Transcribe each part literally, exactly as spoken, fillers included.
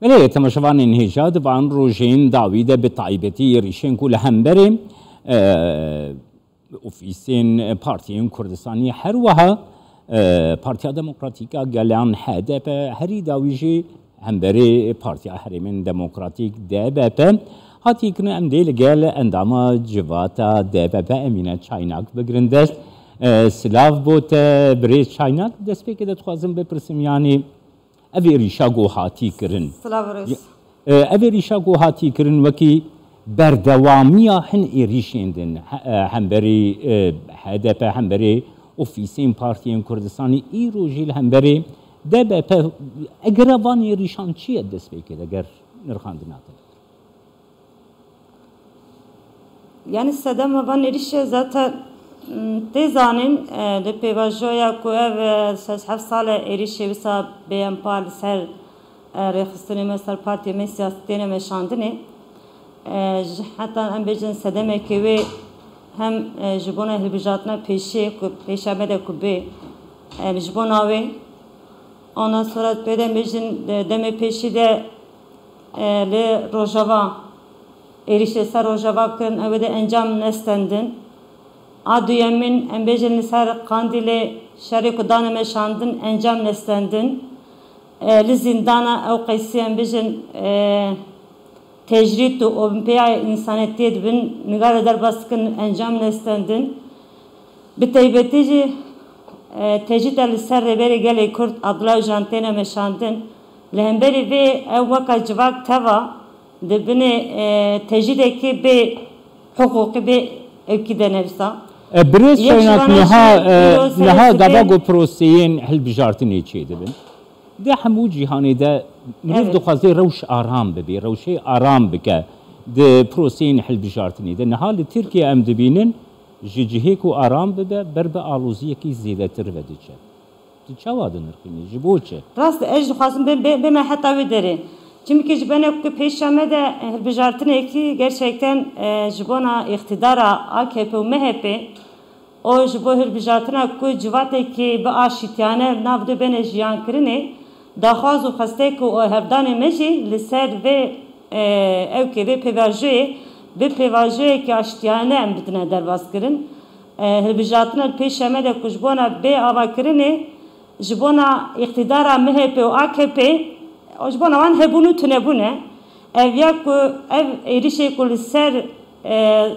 Belê, temaşevanên hêja, di van rojên dawî de bi taybetî êrîşên ku li hemberê, e, ofîsên partiyên Kurdistanî, her wiha, e, Partiya Demokratîk a Gelan, H D P, herî dawî jî hemberê Partiya Herêmên Demokratîk, D B P, hatî kirin, em dê li gel endama civata D B P Emîne Çaynak bigirin dest. E, silav bo te birêz Çaynak, destpêkê de dixwazim bipirsim, yanî ev êrîşa ku hatî kirin. Silav Rêz. E, ev êrîşa ku hatî kirin wekî berdewamiya hin êrîşên din, he-, e, hemberî, e, H D P, hemberî ofîsên partiyên Kurdistanî, îro jî li hemberî D B P, egera van êrîşan çi ye destpêkê de ger nirxandina te? Yanî sedema van êrîşê zaten, m, tê zanîn, e, li pêvajoya ku ev, e, şeş heft sal e êrîşê wisa bê em pa li ser, e, rêxistinê me, ser partiyê me siyasî têne meşandinê. E, ji heta em bêjin sedemekê wê hem, e, ji bona hilbijartina pêşê ku pêşa me de ku bê, e, ji bona wê. Ondan sonra pê de em bêjin, e, demê pêşî de, e, li Rojava, êrîşê ser Rojava kirin, ew ê de encam nestendin. A duyemîn, em bêjin li ser Qandîlê şerê ku dane meşandin, encam nestendin. E, li zîndana ew qeysî em bêjin, e, tecrîd û binpêya însanetiyê dibin, nigara derbas dikin, encam nestendin. Bi taybetî jî, e, tecrîda li ser Rêberê Gelê Kurd Abdullah Ocalan têne meşandin. Li hemberî vê ew weka civak teva di binê, e, tecrîdekî bê hiqûqî, bê ewkî de ne wisa. E, birêz Çaynak, niha, e, niha gava ku proseyên hilbijartinê çêdibin, di hemû cîhanê de mirov Evet. dixwaze rewş aram bibe, rewşê aram bike di proseyên hilbijartinê de. Niha li Tirkiye em dibînin, ji cihê ku aram bibe, ber bi aloziyekî zêdetir ve diçe. Tu çawa dinirxînî? Ji bo çi? Rast e, ez jî dixwazim bê-, bê-, bême heta wê derê. Çimkî ji benek ku pêşa me de, e, hilbijartinekî gerçekten, e, ji bona îqtîdara A K P û M H P û ji bo hilbijartina ku civatekî bi aşîtiyane nav de bêne jiyankirinê, daxwaz û xwestek û hevdanê me jî li ser vê, e, ewkê, vê pêvajoyê, bi pêvajoyekî aştiyane em bidine derbas kirin. E, hilbijartina li pêşe me de ku ji bona bê avakirinê, ji bona îqtîdara M H P û A K P, ji bona wan hebûn û tunebûn e. Ev ya ku ev êrîşê ku li ser, e,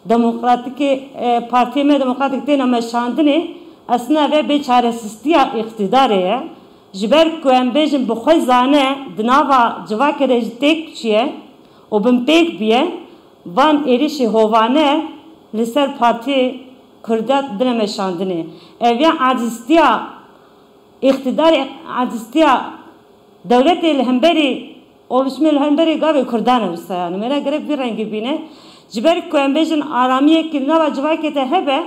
demokratîkê, e, partiyê me demokratîk têne meşandinê, aslında ve bê çaresiztiya îqtîdarê ye. Ji ber ku em bêjin bi xwe zane di nava civakê de jî têk çûye û binpêk bûye, van êrîşê hovane li ser partiyê Kurda dine meşandinê. Ev ya aciztiya îqtîdarê, aciztiya dewletê li hemberî oluşmê, li hemberî gavê Kurdan e wisa, yanî me re gerek vî rengî bîne. Ji ber ku em bêjin aramiyekî li nava civakê de hebe,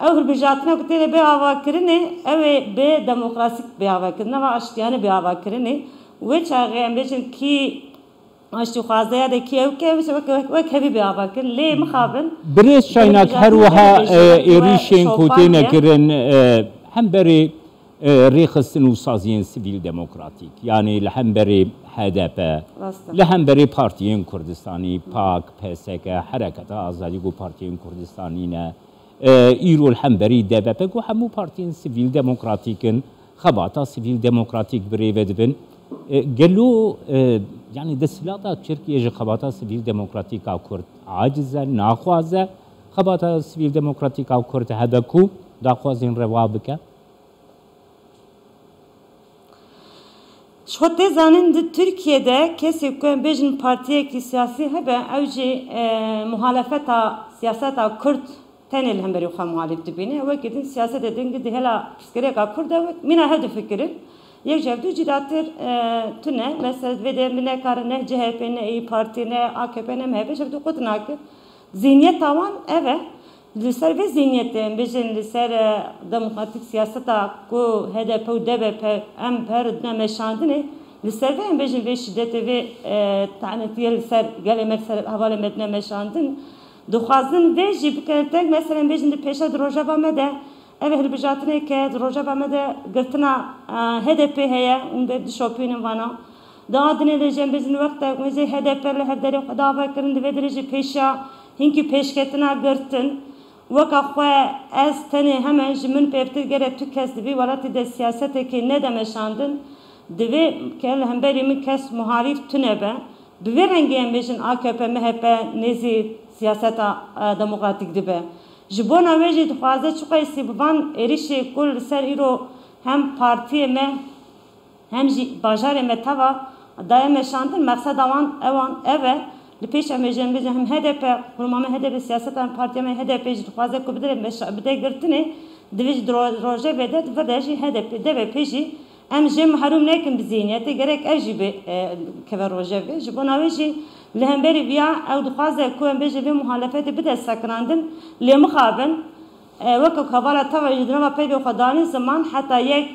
ew hilbijartina ku têne bê avakirinê, ew ê bê demokrasîk bê avakirin, nava aştiyane bê avakirinê. Wê çaxê em bêjin kî aştîxwaze ya de kî ew ke, wek, wek, wek hevî bê avakirin. Lê mixabin. Birêz Çaynak, her wiha, e, êrîşên ku têne kirin, e, hemberî, e, rêxistin û saziyên sivîl demokratîk, yanî li hemberî H D P, Rast e. li hemberî partiyên Kurdistanî, PAK, P S K, Hereketa Azadî ku partiyên Kurdistanî ne, e, îro li hemberî D B P ku hemû partiyên sivîl demokratîk in, xebata sivîl demokratîk bi rê ve dibin. E, gelo, e, yanî desthilata Tirkiye ji xebata sivîl demokratîk a Kurd aciz e, naxwaze xebata sivîl demokratîk a Kurd hebe ku daxwazên rewa bike? Ji xwe tê zanîn, di Tirkiye de kesê ku em bêjin partiyekî siyasî hebe, ew jî, e, muhalefeta siyaseta Kurd tenê li hemberî xwe muhalîf dibîne. Wekî din siyasetê din di hêla pirsgirêka Kurd de wek mîna hev difikirin. Yek ji hev du cî datir, e, tune. Mesela vê de min nekarin ne C H P, ne İYİ Parti, ne A K P, ne M H P ji hev du qut nakin. Zihniyeta wan ev e. Li ser vê zihniyetê em bêjin, li ser, e, demokratîk siyaseta ku H D P û D B P em her dine meşandinê, li ser vê em bêjin vê şîdetê, vê, e, tanetiyê li ser gelê me, li ser hevalê me dine meşandin. Dixwazin vê jî bikin teng, mesela em bêjin di pêşe di rojeva me de, ev hilbijartinê ke di rojeva me de girtina, e, H D P heye, hûn bê dişopînin vana. Di a dinê de jî em bêjin wextek me jê H D P li her derê xwe dava kirin, di vê derê jî pêşiya hinkî pêşketina girtin. Weka xwe ez tenê hemen ji min pêvtir gerek tu kes di vî welatî de siyasetekê nede meşandin. Divê ke li hemberî min kes muharîf tune be. Bi vê rengê em bêjin A K P, M H P nêzî siyaseta, e, demokratîk dibe. Ji bona wê jî dixwaze çiqasî bi van êrişê ku li ser îro hem partiyê me hem jî bajarê me teva daye meşandin, mexseda wan ewan ev e. Li pêş em ê jî em bêjin hem H D P, kuruma me H D P, siyaseta me, partiya me H D P jî dixwaze ku bide meşa-, bide girtinê, divê jî di ro-, rojevê de, di vir de jî H D P, D B P jî em jê mehrûm nekin bi zihniyetê, gerek ev jî bê, e, keve rojevê. Ji bona wê jî li hemberî viya ew dixwaze ku em bêjin vê muhalefetê bide sekinandin, lê mixabin, e, weke ku hevala teva jî di nava peyvê xwe danî ziman heta yek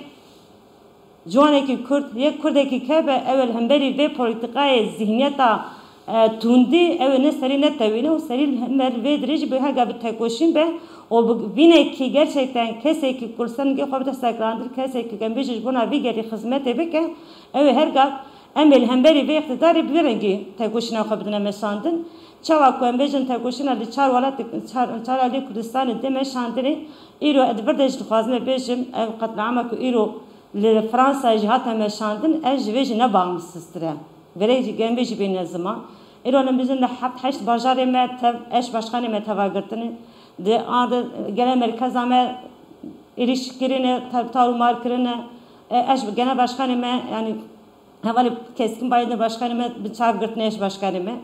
ciwanekî Kurd, yek Kurdekî keve, ew ê li hemberî vê polîtîkayê, zihniyeta, e, tundî, ew ê ne serî ne tewîne û serî li hember vê dirêjî bi hega bi tekoşîn be û bi vînekî gerçekten kesekî ku li ser nigê xwe bide sekirandir, kesekî ku em bêjin ji bona vî gerî xizmetê bike, ew ê her gav em ê li hemberî vê îqtidarê bi vî rengî tekoşîna xwe bidine meşandin. Çawa ku em bêjin tekoşîna li çar welat, çar, çar aliyê Kurdistanê dê meşandinê, îro ez di vir de jî dixwazim bêjim, ev qetlîama ku îro li Fransa jî hate meşandin, ez ji vê jî ne bağımsıztir e. Gerek jî gerek vê jî bêne ziman. Îro em bêjin li heft heşt bajarê me tev, eş başkanê me teva girtine. Di arde gele merkeza me êrîş kirine, tev tar û mar kirine. E, eş genel başkanê me, yani hevalê Keskin Baydar başkanê me bi çav girtine, eş başkanê me.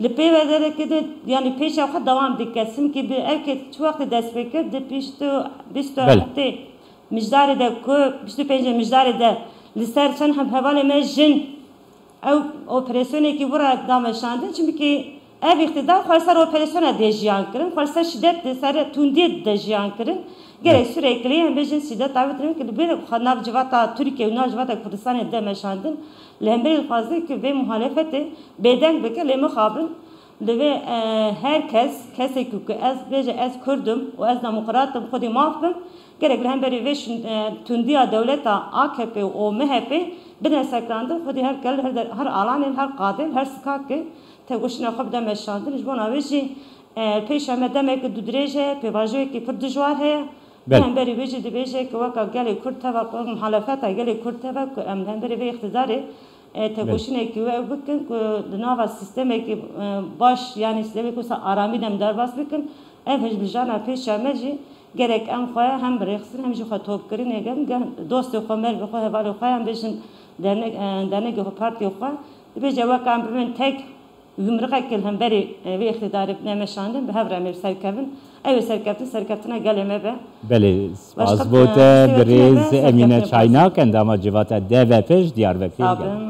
Li pê ve derekê de, yani pêşa xwe dewam dike. Çimkî bi ev kê çi wextê dest pê kir, di bîst û, bîst û heftê Mijdarê de ku bîst û pêncê Mijdarê de li ser çend hem hevalê me jin ew operasyonekî wira da meşandin, çimkî ev îqtidar xwe li ser operasyona dê jiyan kirin, xwe li ser şîdet de, ser tundiyê de jiyan kirin. Gerek Evet. sürekli em bêjin şîdet davet kirin, ki li bir xwe nav civata Tirkiye û nav civata Kurdistanê de meşandin, li hemberî dixwazin ki vê muhalefetê bêdeng bike, lê mixabin. Divê, e, her kes, kesekî ku ez bêje ez Kurd im û ez demokrat im, xwedî maf bim, gerek li hemberî vê şin-, e, tundiya dewleta A K P û M H P bidin sekirandir, xwedî her kel, her der-, her alanê, her qadê, her sikakê tekoşîna xwe bide meşandin. Ji bona wê jî, e, pêşa me demeke dûdirêj heye, pêvajoyekî pir dijwar heye. Belê. Li hemberî wê jî dibêje ku weka gelê Kurd teva ku muhalefeta gelê Kurd teva ku em li hemberî vê îqtidarê, e, tekoşînekî we bikin ku di nava sîstemekî, e, baş, yanî sîstemekî wisa aramî de em derbas bikin. Ev hilbijana pêşa me jî gerek em xwe hem rêxistin hem jî xwe topkirinê, gel, gel dostê xwe, mervê xwe, hevalê xwe em bêjin dernek, e, dernegê xwe, partiyê xwe. Dibêje weka em bibin tek, yumriqekê li hemberî, e, vê îqtidarê bine meşandin, bi hev re em ê serkevin. Ew ê serkeftin, serkeftina gelê me be. Belê, spas Başka, bo e, te, bi rêz Emîne Çaynak, endama civata D V P ji Diyarbekirê. Sağ olun.